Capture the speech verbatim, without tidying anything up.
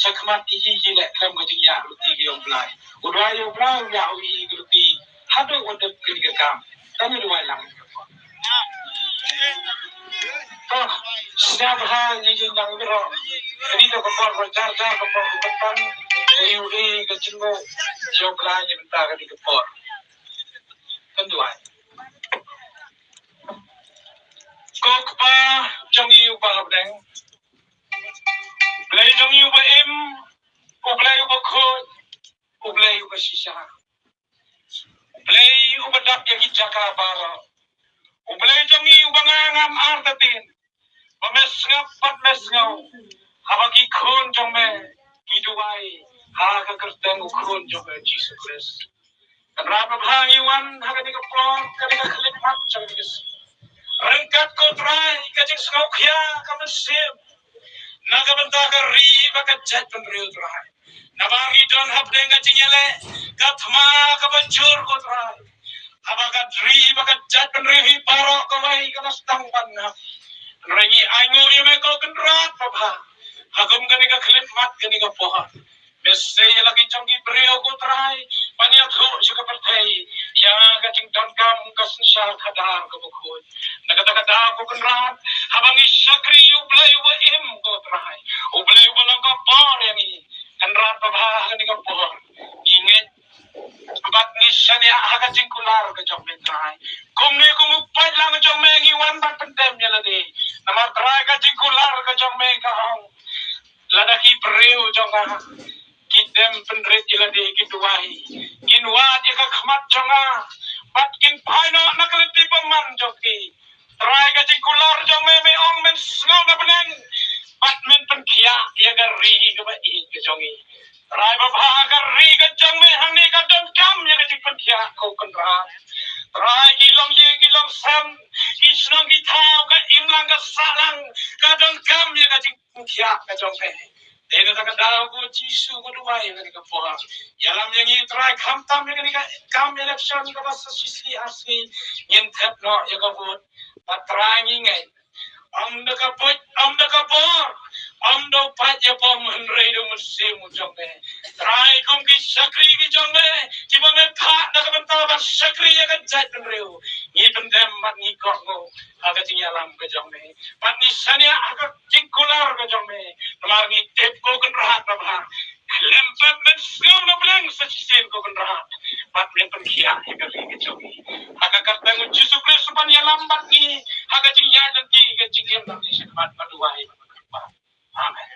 ha khmat ïa hi ïa leh khlem ka jingïaid lynti ka ïa U Blai. U duwai ïa U Blai, u ïaid u ïa ka lynti haduh u dep kane ka kam. Tang u duwai lang. Oh, sngap ha ngi jingdang bro. Kane ka por ba jar jar ka por ka tang. Ïa u ïa ka jingnguh ïa U Blai na bynta kane ka por. Kan duwai. Ko Kpa jong ngi uba ha bneng. Blei jong ngi uba im, U Blei uba khuid, U Blei uba shisha. Blei uba dap ïa ki jaka baroh. U Blei jong ngi uba nga ngam artatien. Ba me sngap bad me sngew. Haba ki khun jong me ki duwai ha ka kyrteng u Khun jong me Jisu Khrist. Kynrad babha, ngi wan ha kane ka por, kane ka khyllipmat jong kane ka sngi. Ryngkat ko Trai ka jingsngewkhia ka mynsiem na ka bynta ka ri bad ka jaitbynriew Trai. Namar ngi don hapdeng ka jingïaleh ka thma kaba jur ko Trai. Haba ka ri bad ka jaitbynriew hi baroh kawei ka la sdang ban ngap. Hynrei ngi ainguh ïa me ko Kynrad babha ha kum kane ka khyllipmat kane ka por. Me sei ïa la ki jong ki briew ko Trai ban ïathuh sha ka pyrthei ïa ka jingdonkam ka synshar khadar kaba khuid. Na kata ka daw ko Kynrad, haba ngi shakri ïa U Blei uba im ko Trai, U Blei uba long ka bor ïa ngi, Kynrad babha ha kane ka por ngi ngeit bad ngi shaniah ha ka jingkular ka jong me Trai. Kumne kum u paidlang jong me ngi wan ban pyndem ïa lade. Namar Trai ka jingkular ka jong me ka ong, lada ki briew jong nga ki dem pynrit ïa lade, ki duwai, kin wad ïa ka khmat jong nga bad kin phai noh na ka lynti bymman jong ki. Trai ka jingkular jong me, me ong men sngew na bneng bad men pynkhiah ïa ka ri kaba ïeit ka jong ngi. Trai babha, ka ri ka jong me hangne ka donkam ïa ka jingpynkhiah ko Kynrad. Trai ki longïing ki longsem, ki shnong ki thaw, ka imlang ka sahlang ka donkam ïa ka jing pynkhiah ka jong me. Te na kata ka daw ko Jisu ko duwai ïa kane ka por. Ïalam ïa ngi Trai khamtam ïa kane ka kam election kaba sa shisngi arsngi ngin thep noh ïa ka vote. Bad Trai ngi ngeit ym da ka buit, ym da ka bor, ym da u paid ïa bom hynrei da u Mynsiem u jong me. Trai kum ki shakri ki jong me kiba me phah na ka bynta ban shakri ïa ka jaitbynriew, ngi pyndem bad ngi kohnguh ha ka jingïalam ka jong me. Bad ngi shaniah ha ka jingkular ka jong me. Namar ngi tip ko Kynrad babha, khlem pep men sngew na bneng sa shisien ko Kynrad bad men pynkhiah ïa ka ri ka jong ngi. Ha ka kyrteng u Jisu Khrist uban ïalam bad ngi ha ka jingïaid lynti ka jingim bad ngi sha khmat bad duwai. Amen.